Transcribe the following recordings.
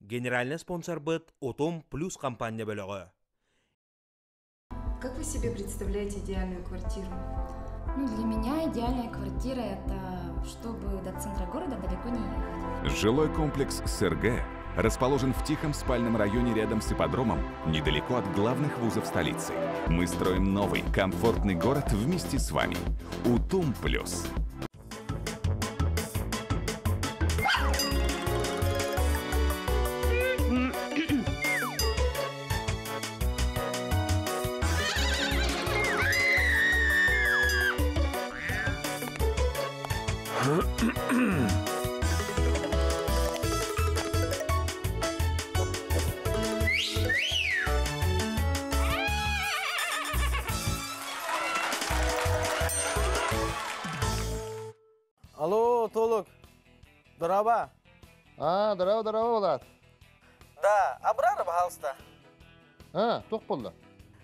Генеральнай спонсорбыт Утум Плюс хампаанньа бөлөҕө. Как вы себе представляете идеальную квартиру? Ну, для меня идеальная квартира – это чтобы до центра города далеко не ехать. Жилой комплекс СРГ расположен в тихом спальном районе рядом с ипподромом, недалеко от главных вузов столицы. Мы строим новый, комфортный город вместе с вами. Утум Плюс. Алло, Толук. Дороба. А, здорово, здорово, Влад. Да, абрар, пожалуйста. А, туох буолла?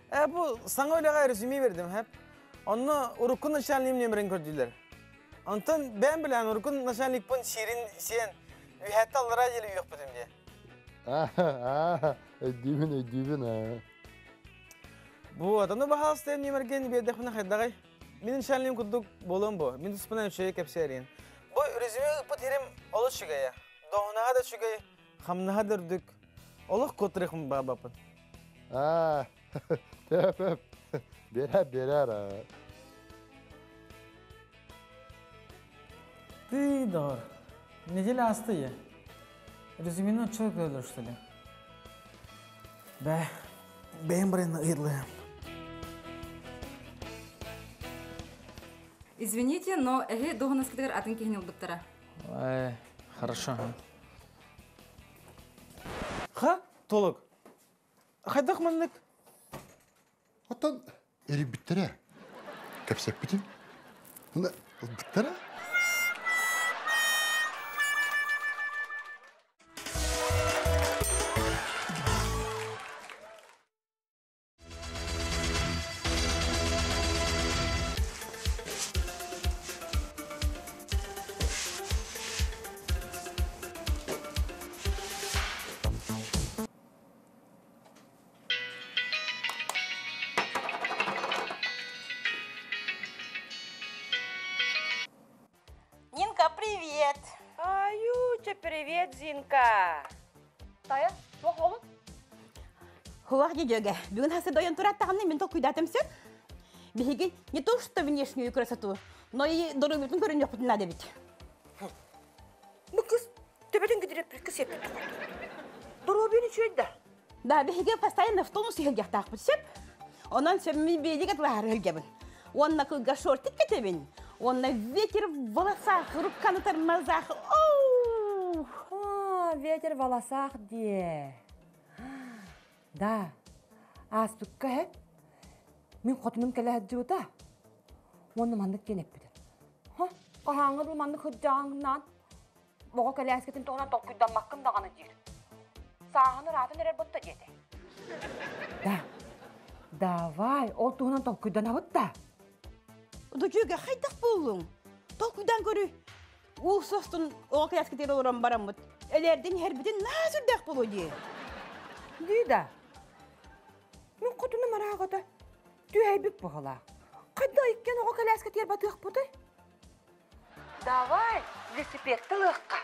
Э, бу саҥа үлэҕэ резюме бердим, хэп. Онно урукку начальник нөмерин көрдүлэр. Онтон бэйэм билэн урукку начальникпын сиэрин сиэн үһэтте аллара диэли үйөхпүтүм дии. А, а, өйдүүбүн, өйдүүбүн, а. Бу, ону баһаалыста нөмерген биэрдэхпинэ хайдаҕай? Мин начальник курдук буолуом бу. Мин туспунан үчүгэй кэпсээриин. Бу резюме ыппыт хирим олус үчүгэйэ. Доһунаһа да үчүгэй, хамнаһа да үрдүк. Олох куоттарыахпын баҕарбаппын. Аа, төп, өп. Берер, берер. Ты, доҕор, неделя ааста ийэ. Резюмени оччо көрөлөр что ли? Бээ, бэйэм барыны ыйытлыам. Извините, но эһи дуоһунаскытыгар атын киһини ылбыттара. Ой, хорошо. Ха, толук. Хайдах маннык? Оттон эрийбиттэрэ. Кэпсэппитим. Ылбыттара. Нинка, привет! Аютя, привет, Зинка! Тая, туох олун? Хуах дедеге, бүгүн хасы дойон тураттаҕына мин толкуйдаатым сөп. Биһиги не то что внешнюю красоту, но и доруобуйутун көрүнүөхпүтүн наада эбит. Бу кыз төбөтүн кидирэппиккэ сиэппит. Доруобуйун үчүгэй да. Да, биһиги постоянно в тонусе сылдьахтаахпыт сөп. Онон сөммү биэлик атылаһар сылдьабын. Уонна кылга шортик кэтэбин. Уонна ветер в волосах, руканы тормозах. Оу! А, ветер в волосах дии. Да, ааспыкка эһэт мин хотунум кэлэ сылдьыбыта. Уонна маннык диэн эппитэ. Ха, хаһааҥҥы дыл маннык сылдьаҕыҥнаан Оҕо кэлээскитин туһунан толкуйдаммаккын даҕаны диир. Сааһын ыраатан эрэр ботта диэтэ. Да, давай, ол туһунан толкуйданабыт да. Дучуга хайдах буоллуҥ? Толкуйдан көрүй. Уу состун оҕо кэлээскитигэр олорон бараммыт. Элээрдин иһэрбитин наа сүрдээх буолуо дии. Дии да. Мин хотунум араагата түһэйбит быһалаах. Хайда иккиэн оҕо кэлээскитигэр батыахпытый? Давай, велосипедты ылыахха.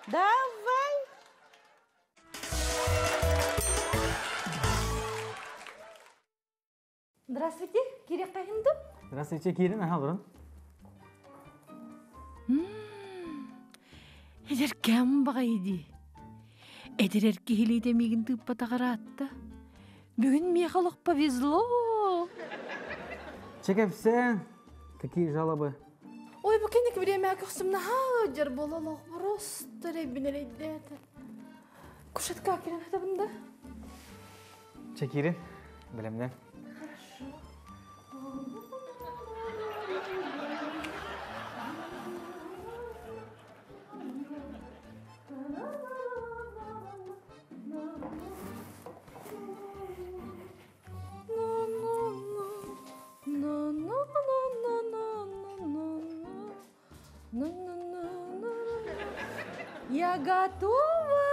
Давай. Здравствуйте, Кирилл Кахинду. Здравствуйте, Кирин, ага, олорун. Эдэркэм баҕайы дии. Эдэр эр киһилиитэ миигин тыыппатаҕар аатта. Бүгүн миэхэ олох повезло. Че кэпсээн? Какие жалобы? Ой, бу кэнники время көхсүм наһаа ыалдьар буола олох просто эрэйбин эрэйдээтэ. Кушетка кирэн хатабын да? Че киирин, бэлэмнэн. Хорошо. Я готова!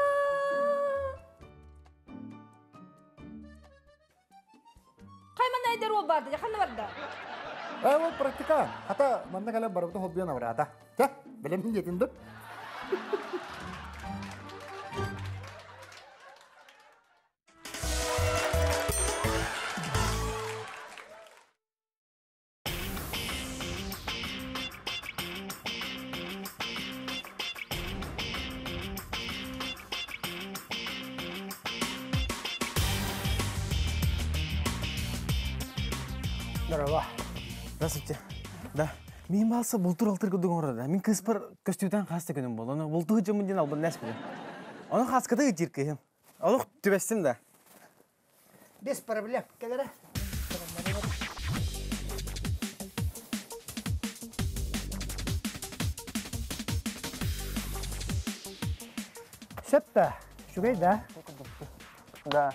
Манна эдэр уол барды, ханна барда? Э, ол практика. Хата манна кэлэн барыбыта холбуйан абыраата. Чэ, бэлэмин диэтин да. Здорово. Здравствуйте. Да. Мин балса бултур алтыр курдук оҥорор да. Мин кыыспар көстүүтэн хас да күнүм буолла. Ону бултуу дьоммун диэн албын нэспитим. Ону хаската ыытыыр кыыһым. Олох түбэстим да. Без проблем. Кэлэрэ. Сөп да, үчүгэй да. Да.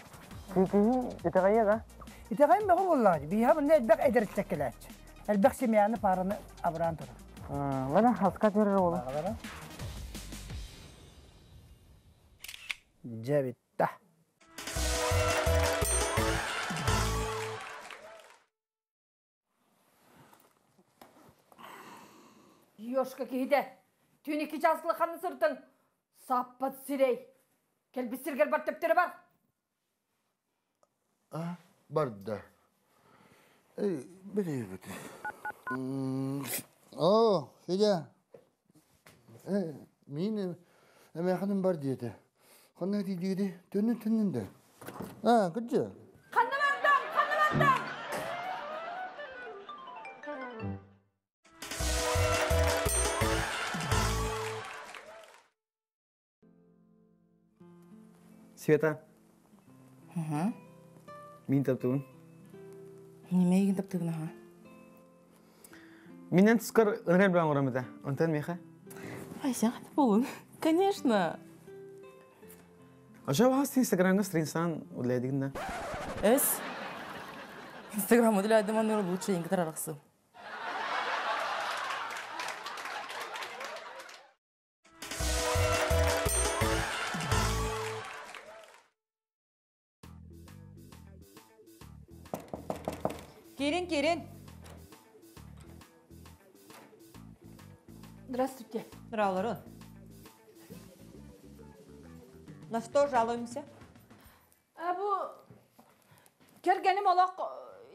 Кыыһым итэҕэйиэ да? Итэҕэйим бөҕө буоллаҕа. Биһиэхэ манна элбэх эдэрчэ кэлээччи. Элбэх семьяны параны абыраан турар. Ладно, хаска көрөр уолу. Дьэ бүттэ. Ёшка киһитэ, түүн икки чааскыла ханна сыртың? Саппат сирэй. Кэлбит сиргэр бар төптөрө бар. А, барда. Эй, били бити. О, Федя. Э, мин эмээхиним бар диэтэ. Ханна тиийдигити? Төннүн төннүн да. А, кырдьа. Ханна бардаҥ? Ханна бардаҥ? Света. Мин таптыбын. Мейгин таптыбын аха. Минен тускар ынырар билан оҥором этэ. Онтон миэхэ? Ай, сен хата болун. Конечно. Ошо баас Инстаграмга страницан удлайдыгын да? Эс. Инстаграм удлайдым, аныр лучше инкитар арахсы. Кирин, Кирин. Здравствуйте. Здравствуйте. На что жалуемся? А бу кэргэним олох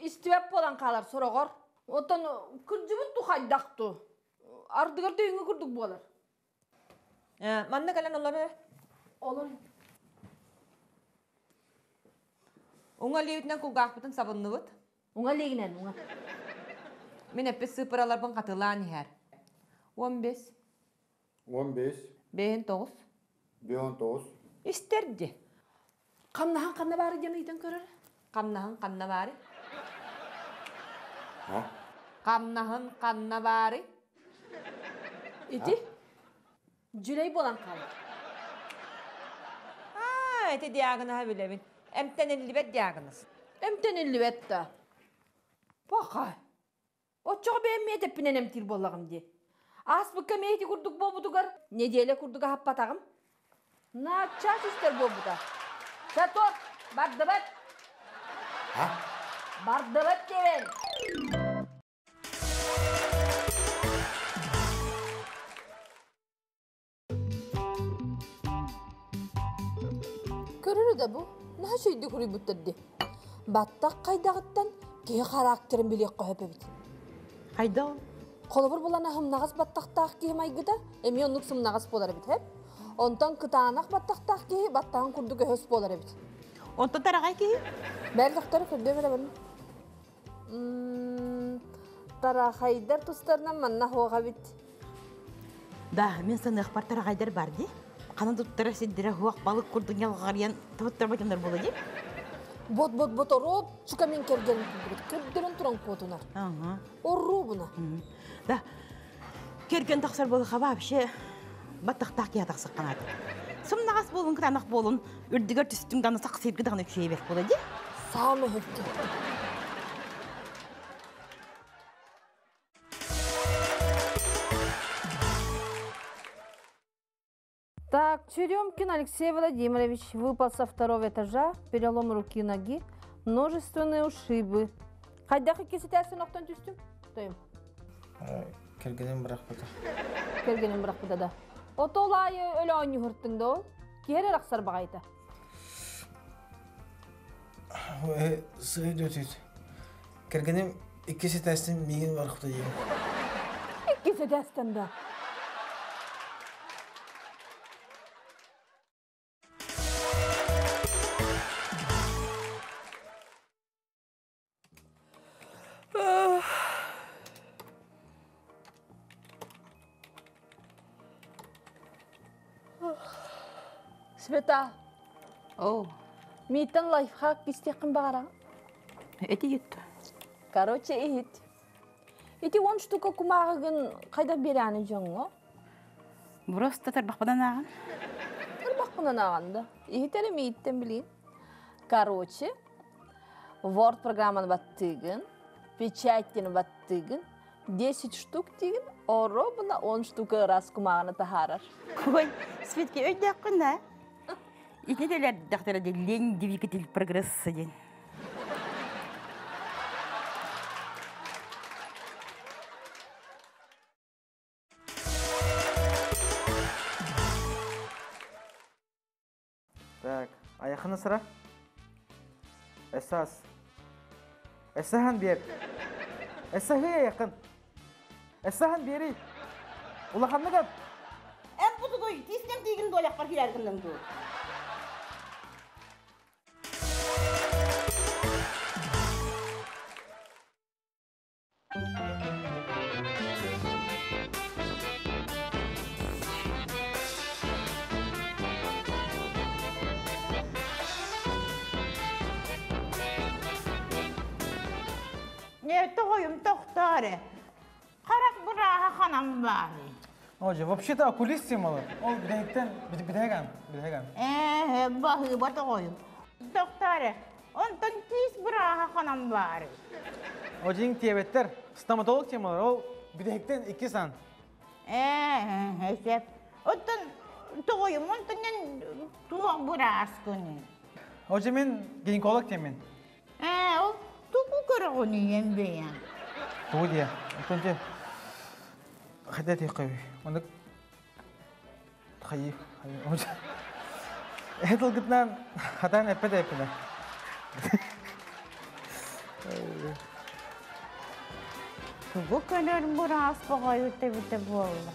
истибэт буолан хаалар сороҕор. Оттон кырдьыбыт тухайдах ту. Ардыгар дөйүҥҥү курдук буолар. Манна кэлэн олорор. Олор. Уҥа илиибитинэн кулгаахпытын сабынныбыт. Уҥа илиигинэн, уҥа. Мин эппит сыыппараларбын хатылаан иһэр. 15. 15. 59. 59. Истэрди. Хамнаһын ханна баары диэн ыйтан көрөр. Хамнаһын ханна баары? А? Хамнаһын ханна баары? Ити дьүлэй буолан хаалар. Аа, ити диагноһа билэбин. Эмтэниллибэт диагноз. Эмтэниллибэт да. Паха. Оччоҕо бэйэм миэтэппинэн эмтиир буоллаҕым дии. Ааспыкка эмиэ ити курдук буолбутугар неделя курдук аһаппатаҕым. Начаас истэр буолбута. Зато бардыбат. Бардыбат диэбэн. Көрөрө да бу, наһаа үчүгэйдик суруйбуттар дии. Баттах хайдаҕыттан киһи характерын билиэххэ сөп эбит. Хайдах? Холобур булан аһымнаҕас баттахтаах киһи майгыта эмиэ оннук сымнаҕас буолар эбит, һэп? Онтон кытаанах баттахтаах киһи баттаҕын курдук өһөс буолар эбит. Онтон тараҕай киһи? Бэл дохтору көрдүөм эрэ баны. Тарахайдар тустарынан манна суох эбит. Да, мин саныахпар тараҕайдар бар дии. Ханан туттара сирдэрэ суох балык курдук ньалҕарыйан туттарбатыннар буолуо дии. Бот-бот-бот ороп, чука мин кэргэним курдук көрдөрөн туран куотунар. Орруу Да, кэргэн тахсар буолуха вообще баттахтаах киһи тахсахханаат. Сымнаҕас буолун, кытаанах буолун, үрдүгэр түстүҥ даҕаны сахсыыргы даҕаны үчүгэй буола дии. Саамай өттө. Так, Черемкин Алексей Владимирович выпал со второго этажа, перелом руки и ноги, множественные ушибы. Хайдах иккис этээстэн охтон түстүм? Тойум. Кэргэним бырахпыта. Кэргэним бырахпыта да. Ото ол аайы өлө оонньуһуртуҥ да ол. Киһи эрэ арахсар баҕайыта. Сыый дөтүт. Кэргэним иккис этээстэн миигин барахпыта диэн. Иккис этээстэн да. Света. О. Мииттэн лайфхак истиэххин баҕараҕын? Эти ит. Короче, иһит. Ити он штука кумааҕыгын хайдах биэрээни дьоҥҥо? Просто тарбахпынан ааҕан. Тарбахпынан ааҕан да. Иһит эрэ мииттэн билиин. Короче, Word программаны баттыыгын, печаттины баттыыгын, 10 штук диигин, оробуна 10 штука ыраас кумааҕыны таһаарар. Ой, Светки өйдөөххүн да? Ити дэлэрдэхтэрэ лень двигатель прогресса диэн. Так, айахына сыра. Эсас. Эсахан биэр. Эсаһы айахын. Эсахан биэри. Улаханнык ат. Эн бутугуй, тиистэн тиигин дуояхпар киирэр гынным дуу. Тоҕойум тохтоору. Харах бырааһа ханан баарый? Оже, вообще-то окулист темалы. Ол бидэһиктен бидэһэган, бидэһэган. Ээ, баһыыба тоҕойум. Тохтоору. Онтон тиис бырааһа ханан баарый? Одьиҥ тиэбэттэр, стоматолог темалар, ол бүтэһиктэн икки сан. Ээ, сөп. Оттон тоҕойум, онтон туох бырааскыный? Ожи мин гинеколог теммин. Ээ, ол тугу көрөҕүнүй эн бэйэҥ? Тугу диэ? Оттон дьэ, хайда этиэххэ Оннук хайыы, хайыы. Эһэ тылгытынан хатаан эппэт эппинэ. Тугу көрөр быраас баҕайыта эбитэ буолла.